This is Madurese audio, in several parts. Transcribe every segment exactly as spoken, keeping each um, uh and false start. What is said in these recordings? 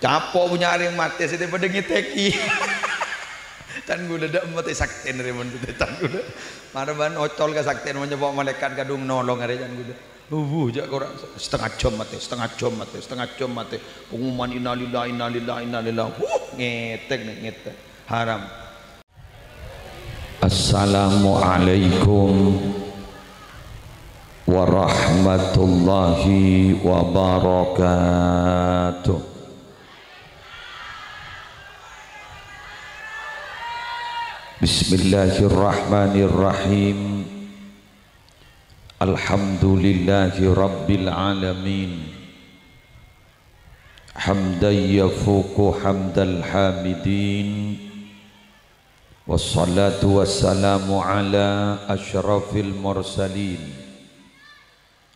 Capo' punya arè matè, sè padâ ngètèkè. Can ghulâ dâ' matè saktèn rè mon can ghulâ. Mara bân ocol ka saktèn mon nyepo' malaèkat kadhung nolong arè can ghulâ. Wuh, jhâ' kora' setengah jam matè, setengah jam matè, setengah jam matè. Pengumuman innalillahi, innalillahi, innalillahi. Wuh, ngètèk nè, ngètèk. Haram. Assalamualaikum warahmatullahi wabarakatuh. Bismillahirrahmanirrahim. Alhamdulillahi rabbil alamin. Hamdan yafuqu hamdal hamidin. Wassalatu wassalamu ala asyrafil mursalin,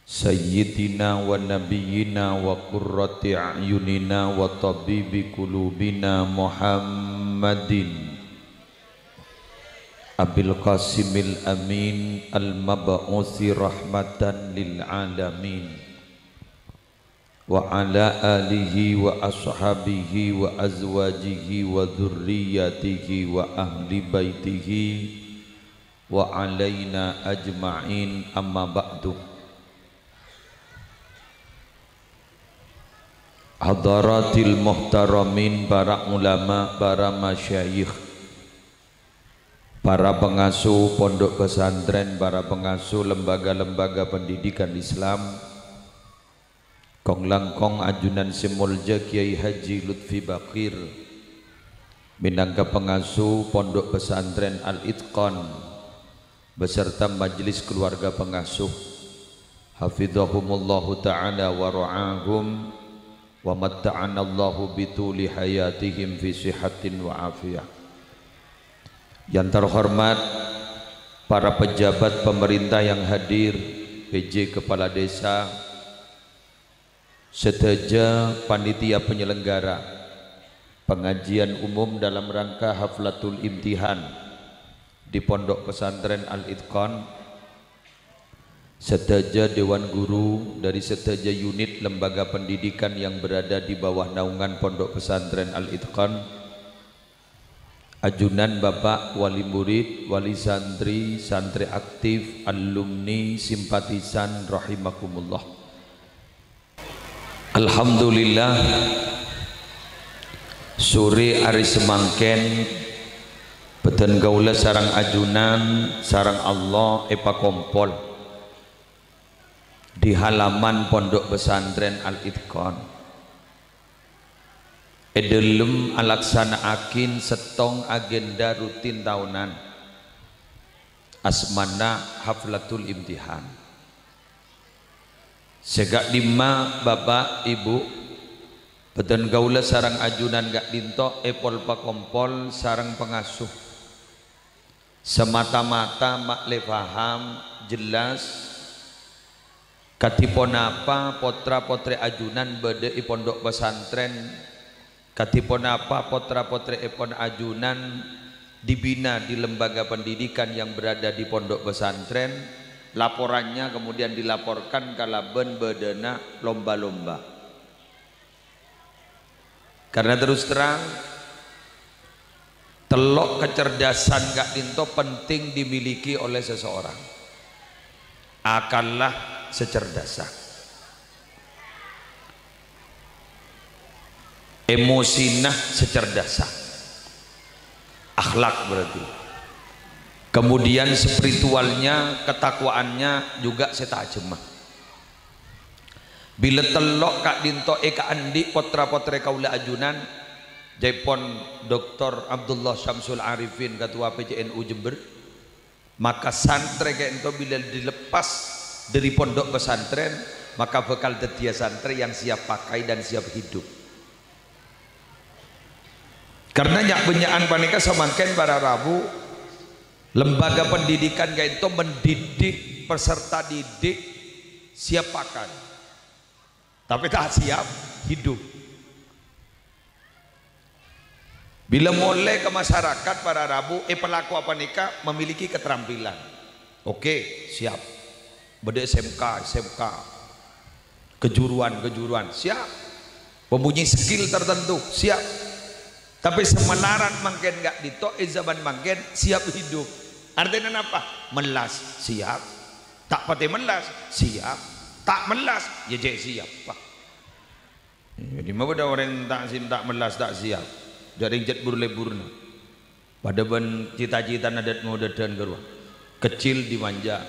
sayyidina wa nabiyyina wa qurrati a'yunina wa tabibi qulubina Muhammadin Abil Qasimil Amin al-mab'usi rahmatan lil alamin. Wa ala alihi wa ashabihi wa azwajihi wa dzurriyyatihi wa ahli baitihi wa alaina ajma'in, amma ba'du. Hadaratil muhtaramin, para ulama, para masyayikh, para pengasuh pondok pesantren, para pengasuh lembaga-lembaga pendidikan Islam, kong-langkong ajunan sè molja Kiai Haji Lutfi Bakir, minangka pengasuh Pondok Pesantren Al-Itqan beserta majelis keluarga pengasuh, hafizahumullahu ta'ala wa ra'ahum, wa matta'anallahu bituli hayatihim fi sihatin wa afiyah. Yang terhormat para pejabat pemerintah yang hadir, P J kepala desa, sadhâjâ panitia penyelenggara pengajian umum dalam rangka Haflatul Imtihan di Pondok Pesantren Al-Itqan, sadhâjâ dewan guru dari sadhâjâ unit lembaga pendidikan yang berada di bawah naungan Pondok Pesantren Al-Itqan, ajunan Bapak wali murid, wali santri, santri aktif, alumni, simpatisan rahimakumullah. Alhamdulillah, sore arè samangkèn bhâdhân kaulâ sareng ajunan sareng Allah èpakompol di halaman Pondok Pesantren Al-Itqan. È dhâlem alaksana'aghi sèttong agenda rutin taonan, asmana Haflatul Imtihan. Sè ka'dimma, Bapak, Ibu, bhâdhân kaulâ sareng ajunan ka'dinto èpol-pakompol sareng pangasuh. Semata-mata ma'lè paham jelas kadhi ponapa potra-potrè ajunan bâdâ è pondok pesantren, kadhi ponapa potra-potrèèpon ajunan dibina di lembaga pendidikan yang berada di pondok pesantren, laporannya kemudian dilaporkan kalabân bâdâna lomba-lomba. Karena terus terang, tello' kecerdasan ka'dinto penting dimiliki oleh seseorang. Akallah sè cerdasa. Emosina sè cerdasa. Akhlak berarti. Kemudian spiritualnya, ketakwaannya juga sè tajemma. Bilâ tello' ka'dinto èkaandi' potra-potrè kaulâ ajunan, ca'èpon Doktor Abdullah Syamsul Arifin, Ketua P C N U Jember, maka santrè ka'dinto bilâ dilepas dâri pondok pesantren, maka bhâkal dhâddhiyâ santrè yang siap pakai dan siap hidup. Karena nya'-bânnya'an panèka samangkèn para rabu, lembaga pendidikan ka'dinto mendidik peserta didik siap pakai, tapè ta' siap hidup. Bilâ molè ka masyarakat para rabu, è pelaku panèka memiliki keterampilan. Oke, siap. Bâdâ S M K, S M K. Kejuruan, kejuruan, siap. Mempunyai skill tertentu, siap. Tapè sè malarat mangkèn ka'dinto, è zaman mangkèn, siap hidup. Artèna napa? Mellas, siap. Ta' patè mellas, siap. Ta' mellas, ya cè' siap. Wah. Jadi, ma' bâdâ orèng ta', sè ta' mellas, ta' siap. Jhâ' rèng jhât bur-lebburna. Padâ bân cita-citana dât-ngodâdhân ghâruwa. Kecil dimanja,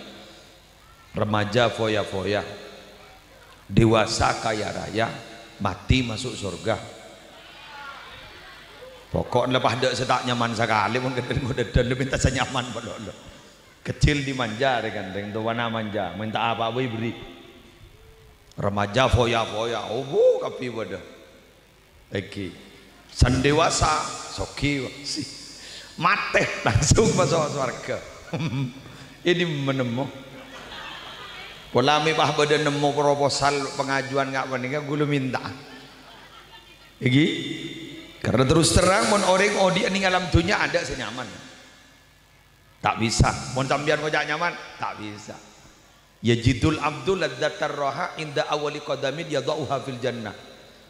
remaja foya-foya, dewasa kaya raya, mati masuk surga. Pokokna la padâ sè ta' nyaman sakalè, mon dât-ngodâdhân la mènta sè nyaman malolo. Kecil dimanja, rèng-, rèng towana manja, mènta apa bhâi èberri'. Remaja foya-foya, obu kabbhi padâ. Èngghi. Sè dewasa, soghi, si-, matè, langsung maso' sowarghâ. Ini menemmo. Pola mè' pas bâdâ nemmo proposal pangajuan nga' panèka, ghulâ mènta. Èngghi. Karena terus terang, mon orèng odi' nèng alam dhunnya, adâ' sè nyaman. Ta' bisa. Mon sampèyan ngoca' nyaman, ta' bisa. Yajidul abdu ladzatar raha inda awwali qadamin yadha'uha fil jannah.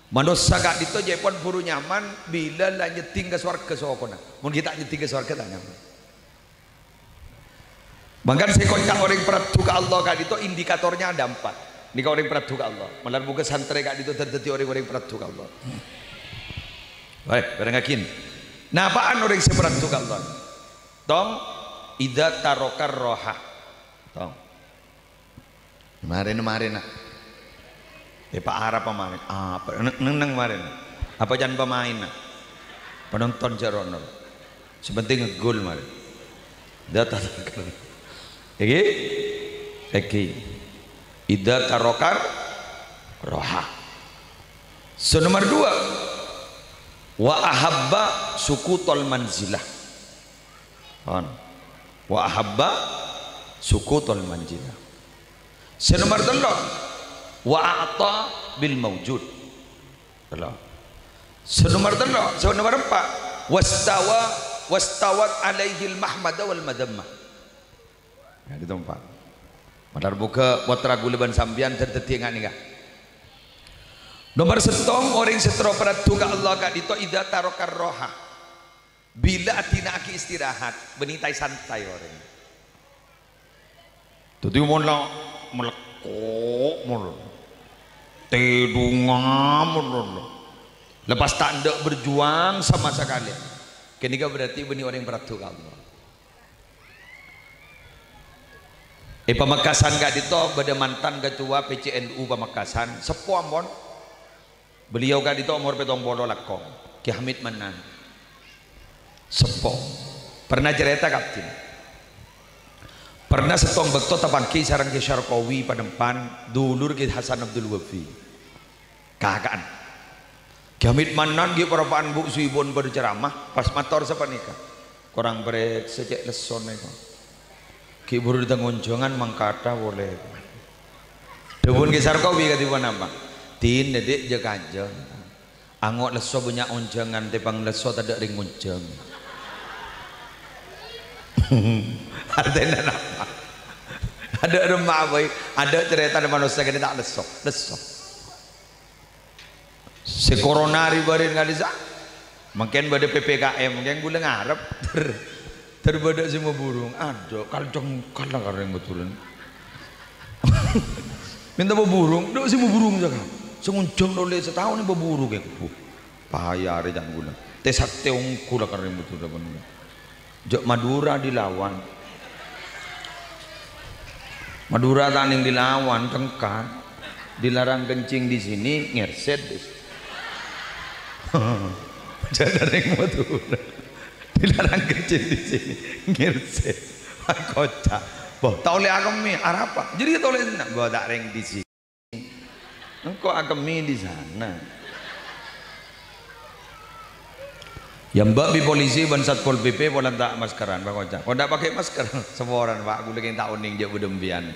Manossa ka'dinto ca'èpon buru nyaman bilâ la nyeddhing ka sowarghâ sokona. Mon ghi' ta' nyeddhing ka sowarghâ, ta' nyaman. Mangkana sè èkoca' orèng paraddhu ka Allah ka'dinto indikatornya ada empat. Nèka orèng paraddhu ka Allah. Malar moghâ santrè ka'dinto dhâddhi orèng-orèng paraddhu ka Allah. Wah, bârengngaghi. Napa'an orèng sè paraddhu ka Allah? Tong, idza tarokar roha. Tong. Marèna, marèna. È, Pak Arab apa marèna? Apa? Neng, neng, neng marèna. Apa can pemain, nah? Penonton jâ' rono. Sè penting ngegol marèna. Idza tarokar. Èngghi? Èngghi. Idza tarokar roha. Sè nomor dua. Wa ahabba sukutal manzilah. Pon. Wa ahabba sukutal manzilah. Sè nomor tello', wa a'ta bil maujud. Tello'. Sè nomor tello', sè nomor empa', wastawa, wastawat alaihil mahmada wal madhammah. Ya, ka'dinto empa'. Malar moghâ pottra ghulâ bân sampèyan dhâddhi nga' nèka. Nomor sèttong, orèng sè terro paraddhu ka Allah ka'dinto idza tarokar roha. Bilâ adina'aghi istirahat, bânnè taè-santaè orèng. Dhâddhi mon la malekko' mon, tèdunga mon, lepas ta' endâ' berjuang sama sakalè. Ghânèka berarti bânnè orèng paraddhu ka Allah. È Pamekasan ka'dinto bâdâ mantan ketua P C N U Pamekasan, seppo ampon. Beliau ka'dinto omor pèttong polo langkong, Ki Hamid Mannan. Seppo. Pernah carèta ka abdhina. Pernah sèttong bâkto tapangghi sareng Ki Syarqawi Padempan, dulur Ki Hasan Abdul Wafi. Kaka'an. Ki Hamid Mannan ghi' parappa'na bu' suibon padâ ceramah, pas mator sapanèka. Korang parèksa cè' lessona kok. Ghi' buru dâteng onjhângan mangkata polè. Dhâbuna Ki Sarkowi kadhi ponapa? Dinah, Dik, jâ-kajâ. Ango' lesso bânnya' onjhângan, tèpang lesso tadâ' rèng ngonjhâng. Artèna napa? Adâ' remma bhâi, adâ' carètana manossa kènè ta' lesso. Lesso. Sè corona rè-bârè ka'dissa'. Mangkèn bâdâ P P K M, mangkèn ghulâ ngarep. Ter, ter bâdâ sè maburung. Adâ', kal-, cengkal la karèng bhâdhurân. Mènta maburung, dâ' sè maburung jâgâ. Sè ngonjhâng dhuli sataon maburung è kebbu. Paya arè can ghulâ. Tè-satè ongghu la karèng bhâdhurân. Jhâ' Madura dilawan. Madura ta' nèng dilawan, cengkal. Dilarang kencing di sini, ngerset. Jhâ' rèng Madura. Dilarang kencing di sini, ngerset. Koca'. Boh, ta' ollè akemmè, arapa? Jadi ta' ollè senna'. Boh, ta' rèng di sini. Engko' akemmè di sana. Ya, Mbak, bi polisi bân Satpol P P polana ta' maskeran, Pak, koca'. Kok ndak pakai masker? Saporana, Pak, ghulâ kèng ta' onèng jhâ' bâdâ empèyan.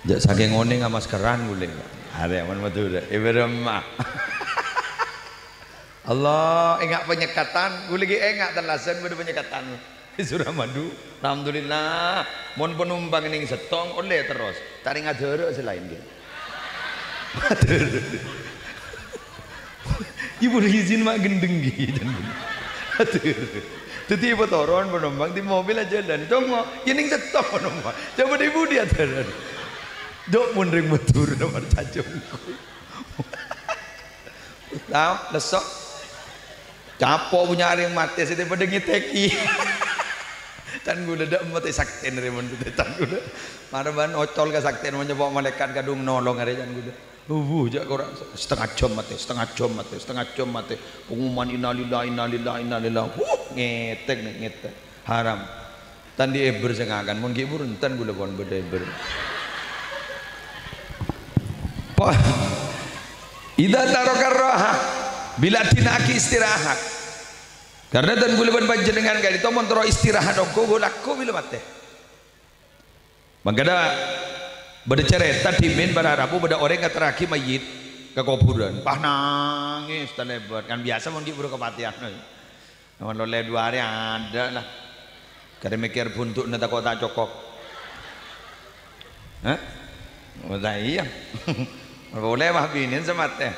Jhâ' sakèng onèngnga maskeran ghulâ, Pak. Arè mon Madura, è bârâmma. Allah, enga' panyekatan, ghulâ ghi' enga' tellasan bâdâ panyekatan. Suramadu, alhamdulillah. Mon panompang nèng sèttong, ollè terros. Ta' rèng adârâ sè laèn, ghi. Mator. Iyâ pon izin ma' ghendheng ghi, can. Mator. Dhâddhi èpatoron pon ombang, dhâddhi mobil ajhâlân. Coma, iyâ nèng stop pon ombang. Coma dhi-budhi ajaran. Jhâ' mon rèng Madhurâ nomor cacong. Tao, lesso'. Capo' punya arèng matè, sè padâ ngètèkè. Can ghulâ dâ' matè saktèn rè mon tan ghulâ. Mara bân ocol ka saktèn mon nyopo' malaèkat kadhung nolong arè can ghulâ. Wuh, jhâ' kora' setengah jam matè, setengah jam matè, setengah jam matè. Pengumuman innalillahi, innalillahi, innalillahi. Wuh, ngètèk nè, ngètèk. Haram. Tan dhi' èbher sè ngakan, mon ghi' buru enten ghulâ pon bâdâ èbher. Po-, idza taraka raha, bilâ dina'aghi istirahat. Karna tan ghulâ bân panjhennengngan ka'dinto mon terro istirahat ongghu, ghu-, lagghu' bilâ matè. Mangkana bâdâ carèta dhimèn para rabu bâdâ orèng ngaterraghi mayyit ka kobhurân. Pas nangès talèbât. Kan biyasa mon ghi' buru kapatèyan. Mon lolè duwâ arè adâ' la. Karè mèkkèr buntu'na tako' ta' cokop. Hah? Oh, ta' iyâ. Polè mah binèn sè matè.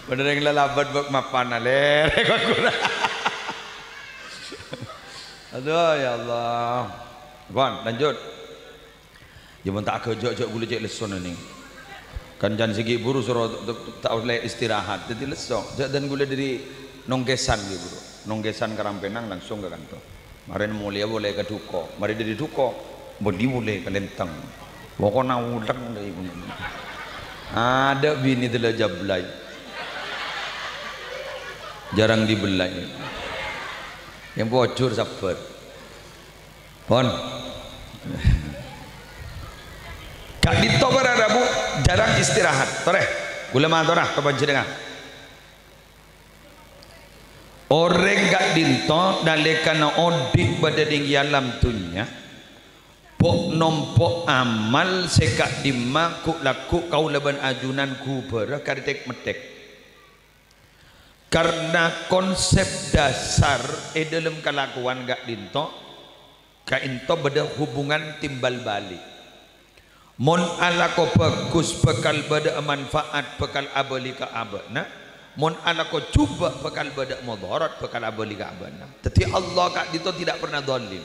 Bâdâ rèng lalabât bâk mapan alèrè kok kurang. Aduh, ya Allah. Pon, lanjut. Iyâ, mon ta' aghâjâ', jhâ' ghulâ cè' lesso nèng. Kancana sè ghi' buru soro t-, t-, ta' ollè istirahat, dhâddhi lesso. Jhâ' dân ghulâ dâri Nongkèsan ghi' buru. Nongkèsan ka Rampènang langsung ka kantor. Marèna molèya polè ka Duko. Marè dâri Duko, bâli polè ka Lenteng. Pokokna uleng dâri. Adâ' binè dâlâ jablay. Jarang dibelai. Yang pojur sabbhâr. Pon. Ka'dinto para rabu jarang istirahat. Torè, ghulâ matora ka panjhennengngan. Orèng ka'dinto nalèkana odi' bâdâ nèng è alam dhunnya, po'-nompo' amal sè ka'dimma ghu'-lagghu' kaulâ bân ajunan ghubârâ ka rètek-mettèk. Karna konsep dasar è dâlem kalakowan ka'dinto, ka'dinto bâdâ hubungan timbal balik. Mon alako bhâghus, bhâkal bâdâ'â manfaat, bhâkal abâli ka abâ'na. Mon alako jhubâ', bhâkal bâdâ'â madharat, bhâkal abâli ka abâ'na. Dhâddhi, Allah ka'dinto tidak pernah zalim.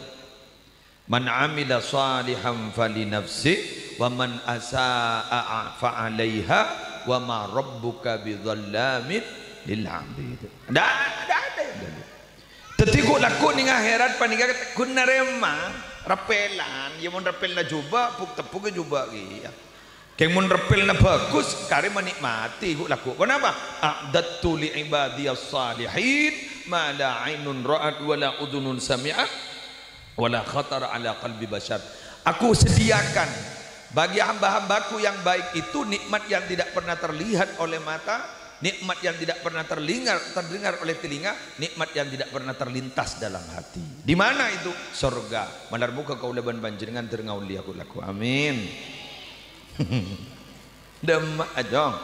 "Man 'amila shalihan falinafsih, wa man asa'a fa'alaiha, wa ma rabbuka bidzallamin lil 'abid." Ndak, ndak ada yang zalim. Dhâddhi, ghu'-lagghu' nèng akhèrat panèka ghun narèma reppèlan. Iyâ, mon reppèlna jhubâ', buk-tebbuk jhubâ' kèya. Kèng mon reppèlna bhâghus, karè manikmati ghu'-lagghu'. Ponapa? "A'dadtu li ibadiyas shalihin ma la ainun ra'at wa la udhunun sami'at wa la khatara ala qalbi basyar." Aku sediakan bagi hamba-hambaku yang baik itu nikmat yang tidak pernah terlihat oleh mata, nikmat yang tidak pernah terdengar, terdengar oleh telinga, nikmat yang tidak pernah terlintas dalam hati. Di mana itu? Sorga. Malar moghâ kaulâ bân panjhennengngan dâr ngaollè ghu'-lagghu'. Amin. Dâmma, ajong.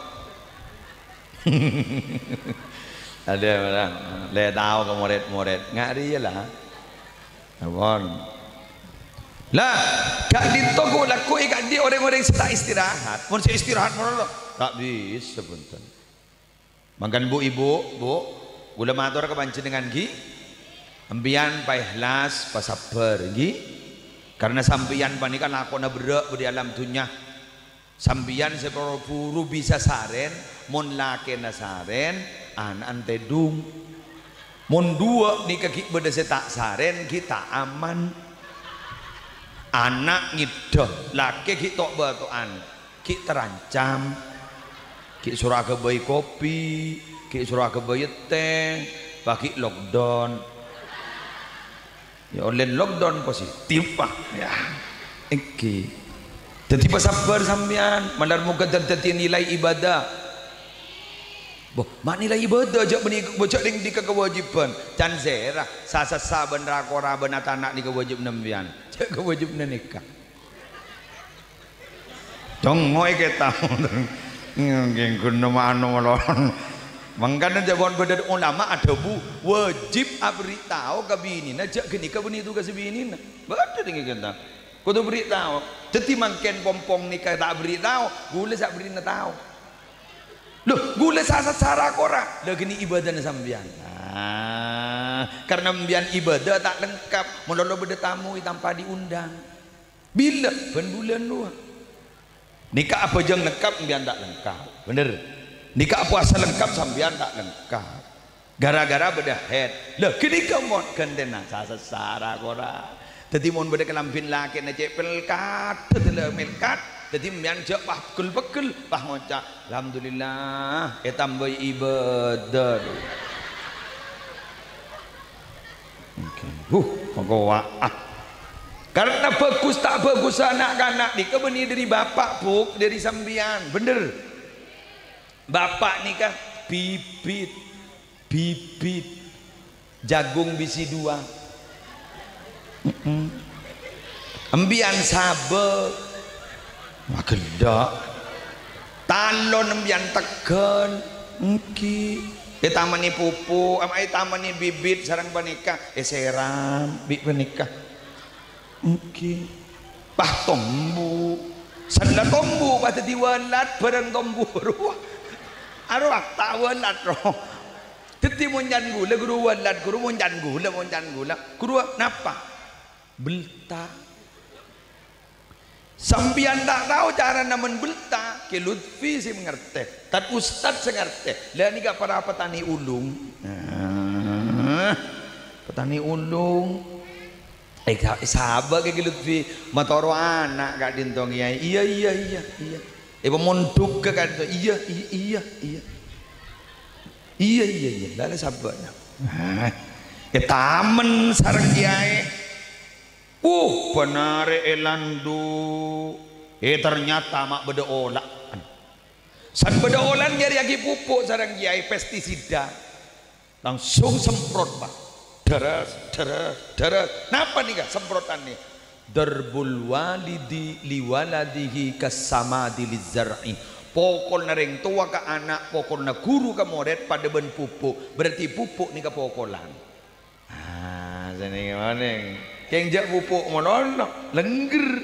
Ada orang. Lè tao ka morèd-morèd. Ngari ya lah. Ampon. Lah, ka'dinto ghu'-lagghu' è ka'dhi' orèng-orèng sè ta' istirahat. Mon sè istirahat malolo, ta' bisa, bhunten. Mangkana, Bu, Ibu, Bu, ghulâ mator ka panjhennengngan, ghi. Sampèyan paèhlas, pasabbhâr, ghi. Karna sampèyan panèka lakona berrâ' bâdâ è alam dhunnya. Sampèyan sè poro buru bisa sarèn, mon lakèna sarèn, ana'na tèdung. Mon duwâ' nèka ghi' bâdâ sè ta' sarèn, ghi' ta' aman. Ana' ngèdhâ, lakè ghi' to'-bâto'an. Ghi' tarancam, ghi' soro aghâbây kopi, ghi' soro aghâbây tè, pas ghi' lockdown. Ya, ollè lockdown positif, Pak. Ya, èngghi. Dhâddhi pasabbhâr sampèyan, malar moghâ dâddhi nilai ibadah. Boh, ma' nilai ibadah, jhâ' bânnè, jhâ' nèng dhika kawâjibhân. Can sèra, sa-sassa bân ra-kora bân atana' nèka wâjib sampèyan. Jhâ' kawâjibhânna nèka. Congngo'è kèta. Ngghi, ghun mano malon. Mangkana jhâ' bân bâdâ ulama adhâbu, wâjib aberri' tao ka binèna, jhâ' ghânèka bânnè tugas binèna. Bâdâ nèng kèta. Kodhu berri' tao. Dhâddhi mangkèn pong-pong nèka ta' berri' tao, ghulâ sè berri'na tao. Loh, ghulâ sa-, sasara kora? Lah, ghâni' ibâdâna sampèyan. Ah, karena sampèyan ibâdâ ta' lengkap, malolo bâdâ tamoy tanpa diundang. Bilâ? Bân bulân rowa. Nèka abhâjâng lengkap, sampèyan ta' lengkap. Bhender. Nèka apowasa lengkap, sampèyan ta' lengkap. Gara-gara bâdâ haid. Lah, ghânèka mon ghântèna sa-, sasara kora. Dhâddhi mon bâdâ kalambhina lakèna cè' pelkat, dhâddhi la melkat. Dhâddhi sampèyan jhâ' pas pegghel-pegghel, pas ngoca', "Alhamdulillah, ètambâi ibâdâ." Oke. Huh, mangko wa-, ah. Karena bagus ta' bagus ana'-kana' nèka bânnè dâri bapa', Bu, dâri sampèyan. Bhender. Bapa' nèka bibit, bibit. Jagung bisi dua. Mm-mm. Sampèyan sabâ. Wah, ghellâ'. Talon sampèyan tegghâl. Èngghi. Ètamanè pupuk, ama ètamanè bibit sareng panèka, èsèram bi' panèka. Èngghi. Pas tombu. Sella tombu, pas dhâddhi wâlât, bhârâng tombu. Arowa. Arowa, ta' wâlât, ro. Dhâddhi mon can ghulâ, ghuru wâlât, ghuru mon can ghulâ, mon can ghulâ. Ghuru napa? Belta. Sampèyan ta' tao carana men belta, Kè Lutfi sè ngartè. Tad Ustad sè ngartè. La nèka para petani ulung. Ah, petani ulung. Eh, sa-, sabâ Kè Lutfi. Matoro ana' ka'dinto, Kèyaè. Iyâ, iyâ, iyâ, iyâ. Eh, pamondhuk ka'dinto. Iyâ, i-, iyâ, iyâ. Iyâ, iyâ, iyâ. La, la, sabâ, nah. Ah, ètamen sareng Kèyaè. Uh, bânarè èlandu. Eh, ternyata ma' bâdâ ola'an. San bâdâ ola'an nyarèyaghi pupuk sareng Kèyaè pestisida. Langsung semprot, Pak. Deres, deres, deres. Napa nèka semprotanna? Darbul walidi liwaladihi kassamadi lizzar'i. Pokolna rèng towa ka ana', pokolna ghuru ka morèd padâ bân pupuk. Berarti pupuk nèka pokolan. Ah, sanèka manèng. Kèng jhâ' pupuk malolo, lengger.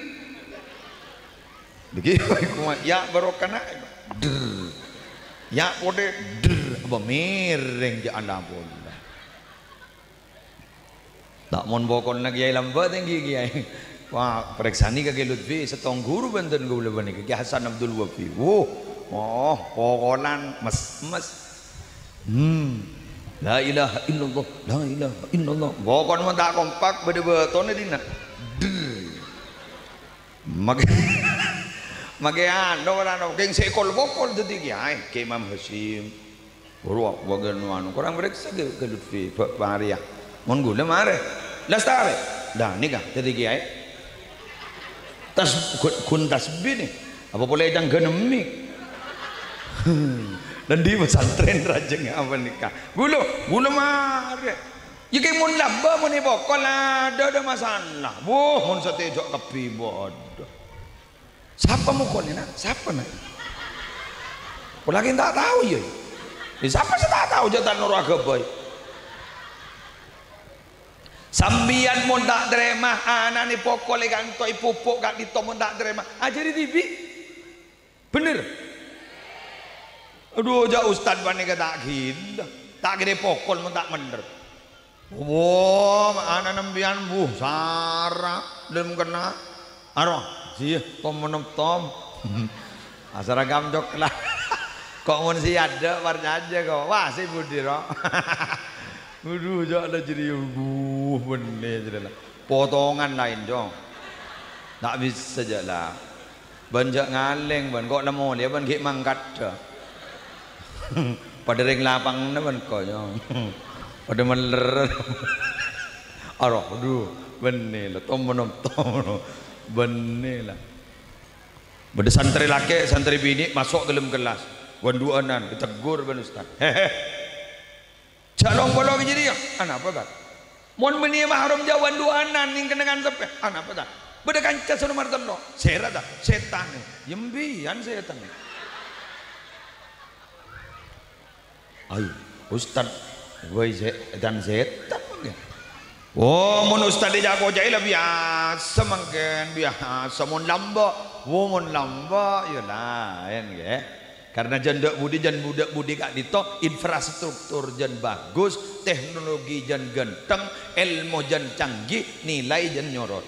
Begitu, ya' barokana, der. Ya' potè, der. Apa mèrèng jhâ' ala pola. Ta' mon pokolna Kèyaè lambâ' tèngghi, Kèyaè. Wah, parèksanè ka Kè Lutfi, sèttong ghuru bhândhân kaulâ panèka, Kè Hasan Abdul Wafi. Wuh, oh, pokolan mes-mes. Hmm. La ilaha illallah, la ilaha illallah. Pokon mon ta' kompak, bâdâ bâtona dinna'. Der. Make, make anu, ora anu, kèng sè kol-pokol dhâddhi kèyaè, Kè Imam Hasyim. Buru bâgiyân anu, korang parèksa Kè, Kè Lutfi, Pak, Pak Arya. Mon ghulâ marè. Lastarè. Lah, nèka dhâddhi kèyaè. Tas-, ghun, ghun tasbih nè. Apa polè cangghâna mik? Dândhi pesantren rajâ apa nèka? Ghulâ, ghulâ marè. Yâ, kèng mon lambâ', mon èpokol, adâ', adâ' masalah. Wuh, mon satèya jhâ' kabbhi, bâdâ. Sapa mokolè, Na'? Sapa, Na'? Polana ta' tao, yâ. Yâ, sapa sè ta' tao, jhâ' ta' noro' aghâbây. Sampèyan mon ta' tarèma, ana'na èpokol èkanto' èpupuk ka'dinto mon ta' tarèma, ajhâri dhibi'. Bhender? Adhu, jhâ' ustad panèka ta' ghilâ. Ta' kèra pokol mon ta' bhender. Oh, ana' sampèyan, bu, sara, lem kennal. Aro, sè tom menem tom. Asaragam coklat. Kok mon sè adâ' parcajâ kok. Wah, sè budi, ro. Adhu, jhâ' la jârèya, bu, bhender jârèya la. Potongan laèn, Cong. Ta' bisa jhâ' la. Bân jhâ' ngalèng, bân kok la molèya, bân ghi' mangkat, dâ. Padâ rèng lapanganna, bân kok, Cong. Padâ mèller. Aro, adhu, bhender la, tom-, tom-, bhender la. Bâdâ santrè lakè', santrè binè' maso' ka dâlem kellas. Wan-du'ânan, ètegghur bân ustad. He, he. Jhâ' long-polong jârèya. Anapa, Tad? Mon bânnè mahram jhâ' wan-du'ânan nèng kennengngan seppè. Anapa, Tad? Bâdâ kanca sè nomer tello'. Sèra, Tad? Sètan. Yâ, sampèyan sètan. Ayo, ustad. Woi, sè-, ètan sètan, mangkèn. Oh, mon ustad è ca'-koca'è la biyasa mangkèn, biyasa. Mon lambâ', oh, mon lambâ' ya laèn, ghi. Karna jân dâ' budi, jân budâ budi ka'dinto, infrastruktur jân bagus, teknologi jân ghântheng, èlmo jân canggih, nilai jân nyorot.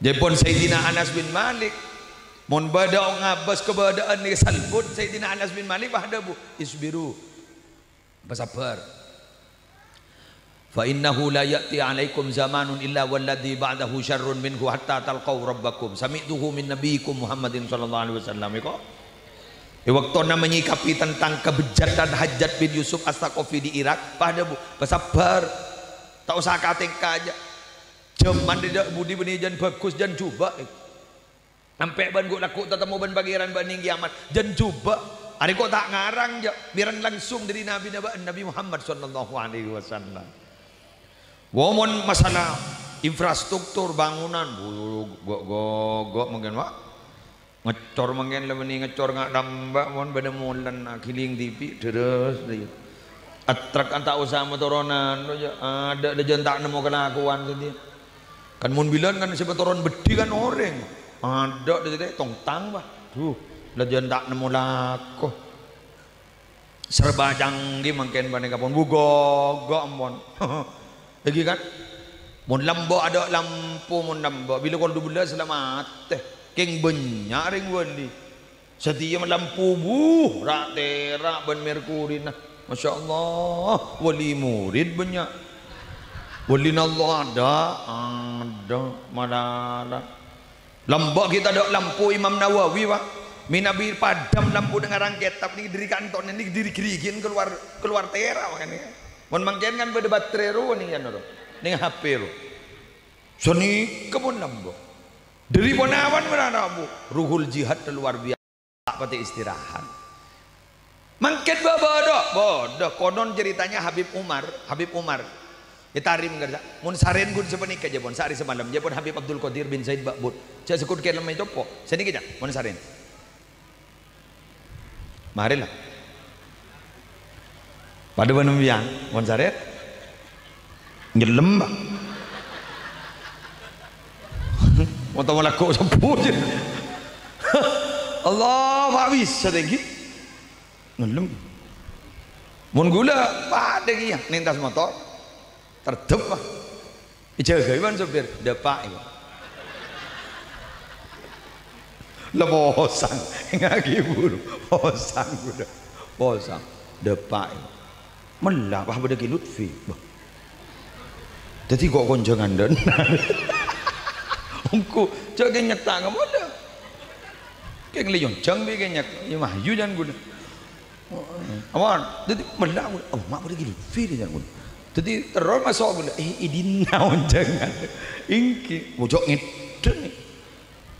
Jâèpon Sayyidina Anas bin Malik, mon bâdâ ngabâs kabâdâ'ân nèka salbut, Sayyidina Anas bin Malik pas adhâbu, "Isbiru, pasabbhâr. Fa innahu la ya'ti 'alaikum zamanun illa walladzi ba'dahu syarrun minhu hatta talqau rabbakum. Sami'tuhu min nabiyyikum Muhammadin sallallahu alaihi wasallam." Èko. È bâktona manyikapi tentang kabhâjâdhân Hajjaj bin Yusuf As-Saqafi di Irak, pas adhâbu, "Pasabbhâr. Ta' osa ka-tèngka jâ'. Jhâman dâ' budi bânnè jân bhâghus, jân jhubâ'. Sampè' bân ghu'-lagghu' tatemmo bân Pangèran bâ'na è kiamat, jân jhubâ'. Arèya engko' ta' ngarang jâ', mèreng langsung dâri Nabina bâ'na, Nabi Muhammad sallallahu alaihi wasallam." Wo, mon masalah infrastruktur, bangunan, bu-, ghu'-ghu'-ghu' mangkèn, Pak. Ngècor mangkèn la bânnè ngècor nga' tamba', mon bâdâ molana aghilling dhibi' dârâs, dâ-, iyâ. Attrek kan ta' osa matoronan, lo, jâ', adâ' dâjân ta' nemmo kalakowan sadhâjâ. Kan mon bilân kan sè matoron beddhi kan orèng. Adâ' dâjâ tè-, tongtang, Pak. Duh, la jân ta' nemmo lako. Serba canggih mangkèn panèka pon. Bu, ghu'-ghu' ampon. Èngghi kan? Mon lambâ' adâ' lampu, mon lambâ', bilâ kol dubellâs la matè. Kèng bânnya' rèng wali. Satèya lampu, bu, ra'-tèra' bân merkurina. Masya Allah, wali murid bânnya'. Walina Allah adâ', adâ', malarat. Lambâ' ghi' tadâ' lampu Imam Nawawi, Pak. Mènabi padâm lampu neng arang kètab nèka dâri kanto nèka dâri gherighin kalowar, kalowar tèra', makana. Mon mangkèn kan bâdâ baterè rowa nèng, anu, ro. Nèng H P ro. Sanèka mon lambâ'. Dâri ponapan marana, Bu. Ruhul jihad luar biasa. Ta' patè istirahat. Mangkèn bâ-, bâdâ, bâdâ. Konon ceritanya Habib Umar, Habib Umar. Ètarèm kerja. Mon sarèn ghun sapanèka jâ pon, saarè samalem. Jâ pon Habib Abdul Qadir bin Zaid Ba'bud. Jâ' sekut kelem ècopo'. Sanèka jâ, mon sarèn. Marè la. Padâ bân sampèyan, mon sarèn. Nyellem, Pak. Mon tao lagghu' sebbhut. Allah, Pak, bisa tèngghi. Nyellem. Mon ghulâ, padâ kèya, nèng attas motor. Terdep, Pak. Èjâgâi bân sopir, dâpa' èko. La posang, ngaghi buru. Posang, ghulâ. Posang. Dâpa' èko. Mella, Pak, bâdâ Ki Lutfi. Bâh. Dâddhi kok konjhângan dâ'. Ongghu, jâ' kèng nyetta' ka mola. Kèng lèyonjhâng bi' kèng nyet-, yâ mayu jân ghulâ. Awan, dâddhi mella ghulâ, "Oh, ma' bâdâ Ki Lutfi," jân ghulâ. Dâddhi terros maso' ghulâ, "Eh, è dinna onjhângan?" Èngghi, ojo' ngèdhing.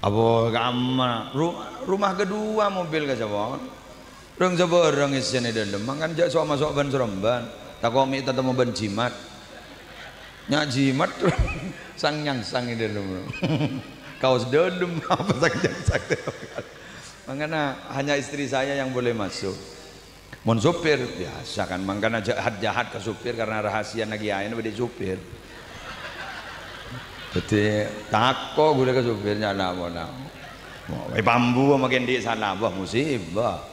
Apa kamma, ru-, rumah kedua mobil ka Jawon. Rèng sabârâng essèna è dâlem, mangkana jâ' so'-maso' bân-sarombân. Tako' mè' tatemmo bân jimat. Nya' jimat, sang-nyangsang è dâlem. Kaos dâlem, apa sang-nyangsang. Mangkana hanya istri saya yang boleh masuk. Mon sopir, biasa kan, mangkana jahat-jahat ka sopir karena rahasiana kiyaèna bâdâ è sopir. Dâddhi, tako' ghulâ ka sopir, nyala pola. Èpambu, makèn dhi' sala, wah, musibah.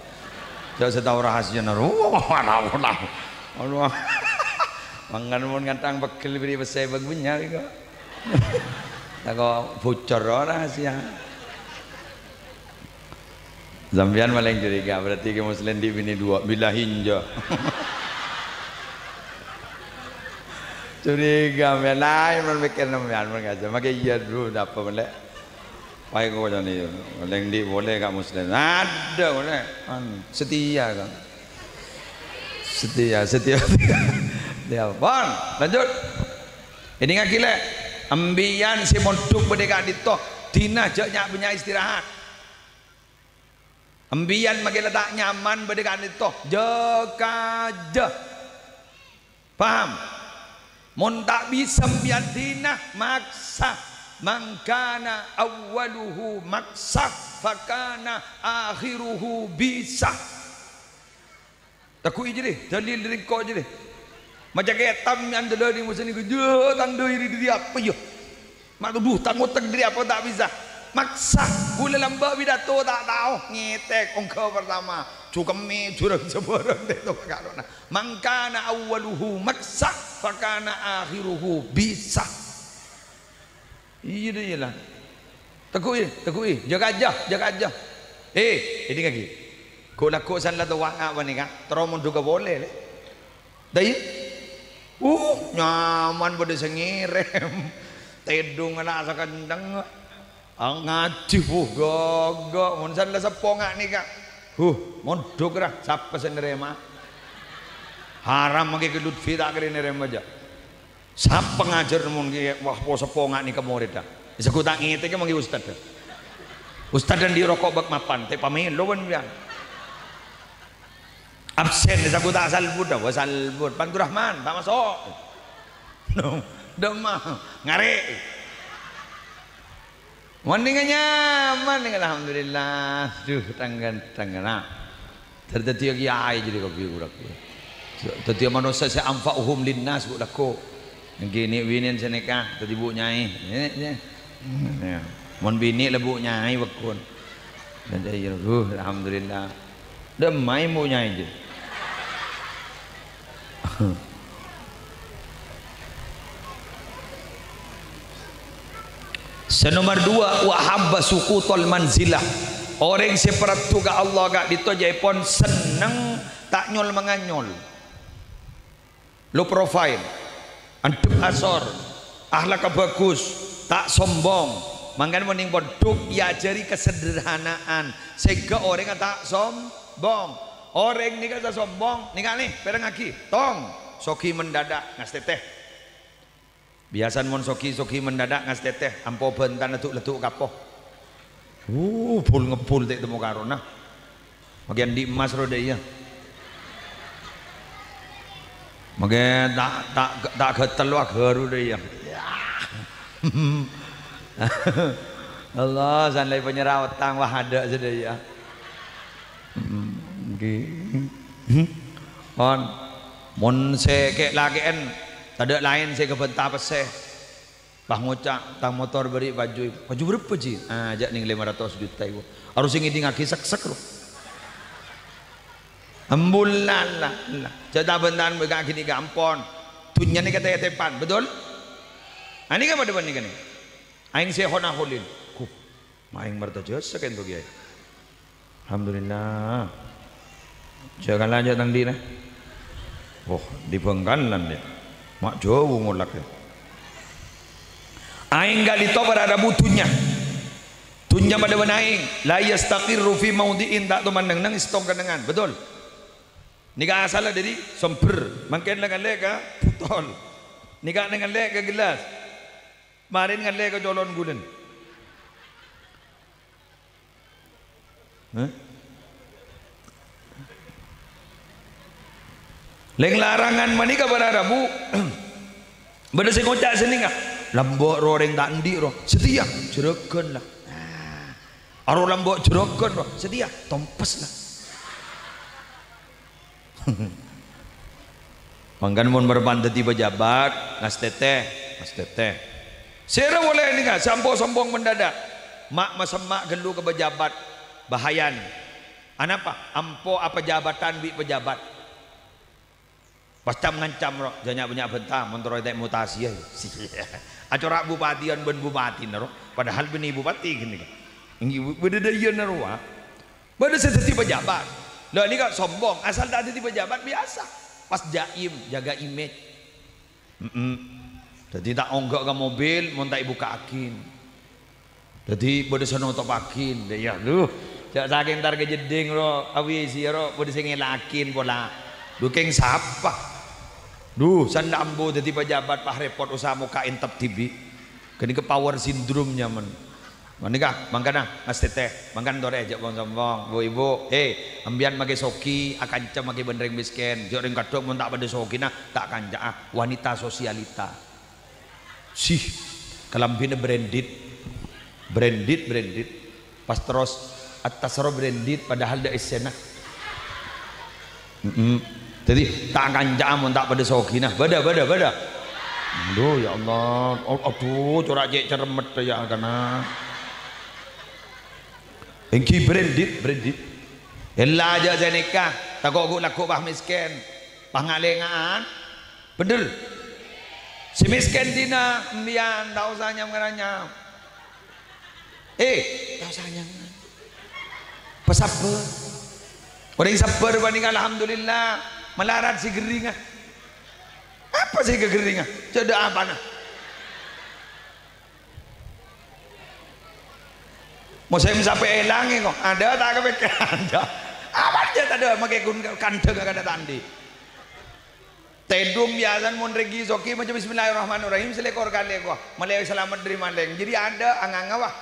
Jâ' sè tao rahasiana, wah, wah, wah, wah. Aduh. Mangkana mon ngantang pegghel bâri' pèssè bâ' bânnya' kok. Tako' bocor rahasia. Sampèyan palèng curiga, berarti Kè Muslèh andi' binè duwâ', billahi enjâ'. Curiga, sampèyan laèn mon mèkkèr sampèyan, mon ngajâ. Makè iyâ, dhu, napa mèlè? Paè koca'na, palèng andi' polè Ka' Muslèh. Adâ' polè. Anu, setia, Ka'. Setia, setia, setia. Ya, pon, lanjut. Èdingngaghi, Lè'. Empèyan sè mondhuk bâdâ è ka'dinto, dinah jâ' nya'-bânnya' istirahat. Empèyan makè la ta' nyaman bâdâ è ka'dinto, jâ-kajâ. Paham? Mon ta' bisa empèyan dinah, maksa. "Man kana awwaluhu maksa, fa kana akhiruhu bisa." Taghu'i jârèya, dalil rèng ko' jârèya. Maca kètab nyandhâlâni mosèn nèko, "Jâ, tang dhâiri dhâri apa, yâ? Ma' todhu tang otèk dhâri apa ta' bisa?" Maksa, ghulâ lambâ' pidato ta' tao, ngètèk ongghâ pertama, cokemmè jurang sabârâng tèto karona. "Man kana awwaluhu maksa, fa kana akhiruhu bisa." Iyâ, dâ' iyâ la. Tegghu'i, tegghu'i. Jâgâ ajâ, jâgâ ajâ. Eh, èdingngaghi. Ghu'-lagghu' san la towa nga' panèka, terro mondhughâ polè, lè. Dâ' iyâ? Uh, nyaman bâdâ sè ngèrèm. Tèdung ana' sakentheng. Ah, ngajhi, buh, ghâgghâ'. Mon san la seppo nga' nèka. Huh, mondhuk ra, sapa sè narèma? Haram mangkè Ki Lutfi ta' kèra narèma jâ. Sapa ngajhâr mon ghi-, wah, po-, seppo nga' nèka morèdda. Saguta' ngètèkè mangkè ustad. Ustad andi' roko' bâk mapan, ta' pamèlo bân biyan. Absen, saguta' salbut, wah, salbut. Panturrahman, ta' maso'. Dâmma, ngarè'. Mon nèka nyaman, nèka alhamdulillah. Duh, tang-ghânteng, nah. Dhâddhiyâ kiyaè jârèya kabbhi, ghu-lagghu'. Dhâddhiyâ manossa sè anfa'uhum linnas, ghu-lagghu'. Èngghi nè'-binè'en sè nèka, dhâddhi bu nyaè. Nè', nè'. Mon binè' la bu nyaè bâkkon. Dhâddhiyâ, duh, alhamdulillah. Dâ' emmaè bu nyaè jâ. Sè nomer dua, wa habba suqutal manzilah. Orèng sè paraddhu ka Allah ka'dinto jâèpon senneng ta' nyol-manganyol. Low profile, andhep asor, akhlakka bhâghus, ta' sombong. Mangkana mon nèng pondhuk èajhâri kasederhanaan, sèngghâ orèngnga ta' sombong. Orèng nèka sè sombong, nèka nè, pèrengngaghi, tong, soghi mendadak, ngastètè. Biyasana mon soghi-soghi mendadak ngastètè, ampo bhântan leddu'-leddu' kapo. Wuh, bul-ngebbul ta' temmo karona. Makè andi' emmas ro dâ' iyâ. Makè ta', ta', ta' ghâtel lo aghâru dâ' iyâ. Yah. Allah, san la èpanyerra otang, wah, adâ' sadhâjâ. Hmm, ngghi. Pon, mon sè kè'-lakè'en, tadâ' laèn sè èkabhânta pèssè. Pas ngoca', "Tang motor bâri' paju, paju bârâmpa, Ji?" "Ah, jâ' nèng lèma ratos juta, èbu." Harus sè ngèdingngaghi seksek, ro. Embul, la, la, la. Jâ' ta' bhântan bâ' ka'dinto ghânèka ampon. Dhunnya nèka tètèpan, betul? Anèka padâ bân nèka nè. Aèng sè hona-holin. Huh, maèng marta jasa kento, Kèyaè. Alhamdulillah. Jâ' kala jâ' tang dina. Wah, di Bangkalan, ya. Ma' jhâu ngolak, ya. Aèng ka'dinto para rabu dhunnya. Dhunnya padâ bân aèng. La yastaqirru fi maudhi'in, ta' toman neng-neng è sèttong kennengngan. Betul? Nèka asalla dâri sombher. Mangkèn la ngallè ka butol. Nèka la ngallè ka gelas. Marèn ngallè ka colon ghulân. Hah? Lèng larangan manèka para rabu. Bâdâ sè ngoca' sennengnga, "Lambâ' ro orèng ta' andi' ro, satèya jhurâghân la." Nah, aro lambâ' jhurâghân ro, satèya tompes la. Mangkana mon bârâmpan dhâddhi pejabat, ngastètè, ngastètè. Sèra polè nèka, sè ampo sombong mendadak. Ma' masemma' ghâllu ka pejabat, bahayana. Anapa? Ampo apejabatan bi' pejabat. Pas cam-ngancam, ro, jâ' nya'-bânnya' bhânta, mon terro ètè' mutasi, ya. Acora' bupatian bân bupatina, ro. Padahal bânnè bupati ghânèka. Èngghi, bâdâ dâ' iyâna, ro, wa. Bâdâ sè dhâddhi pejabat. Lha, nèka sombong, asal ta' dhâddhi pejabat biyasa. Pas jaim, jaga image. Mm-mm. Dhâddhi ta' ongghâ ka mobil, mon ta' èbuka'aghi. Dhâddhi bâdâ sè notopaghi, ya, duh. Jâ' sakèng entar ka jeddhing, ro, awisi, ro, bâdâ sè ngèla'aghi pola. Duh, kèng sapa? Duh, sanda' ambu dhâddhi pejabat, pas rèpot, usaha mokka' entep dhibi'. Ghânèka power syndrome nyaman. Ghânèka, mangkana, ngastètè, mangkana torè jâ' bong-sombong, bu-ibu, he, ambiyân makè soghi, akanca makè bân rèng mèskèn, jâ' rèng kaddhung mon ta' padâ soghina, ta' kanca'a, wanita sosialita. Sih, kalambhina branded. Branded, branded. Pas terros attas ro branded, padahal dâ' essèna. Mm-mm. Dhâddhi, ta' kanca'a mon ta' padâ sogina. Bâdâ, bâdâ, bâdâ. Adhu, ya Allah. Adhu, cora' cè' cermet, ya, kana. Èngghi branded, branded. Ella jâ' sanèka, tako' ghu'-lagghu' pas mèskèn. Pas nga'-lènga'an. Bhender. Sè mèskèn dinah, embiyan, ta' osa nyam-ngaranyam. Eh, ta' osa nyam-ngaranyam. Pasabbhâr. Orèng sabbhâr panèka, alhamdulillah, malarat sè ghâringnga. Apa sè ghâringnga? Cè' dâ' apana? Mosèm sapè èlang, engko'. Adâ' ta' kapèkkèr? Adâ'. Apa jâ' tadâ' makè ghun kandhâng ka kadâ' ta' andi'? Tèdung biyasana mon rènggi soghi maca bismillahirrahmanirrahim salèkor kalè, engko'. Malè salamet dâri malèng. Jadi adâ' anganga, wah.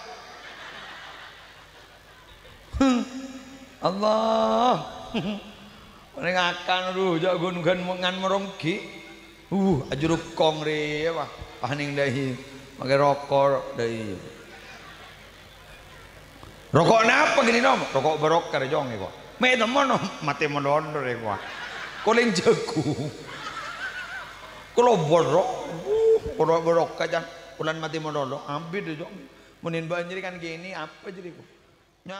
Allah. Orèng akan, adhu, jâ' ghun-ghun ngan maronggi. Uh, ajurukong rè, wah. Pas nèng dâi. Makè roko' dâi. Roko' napa gini, Nom? Roko' barokah rè, Jong, engko'. Mè' temmo, Nom, matè malolo rè, engko'. Kolèng jhâghung. Kalo barok, uh, kalo barokah, Jang. Kulâ matè malolo, abit rè, Jong. Mon bâ'na jârèya kan gini, apa jârèya, engko'? Nya,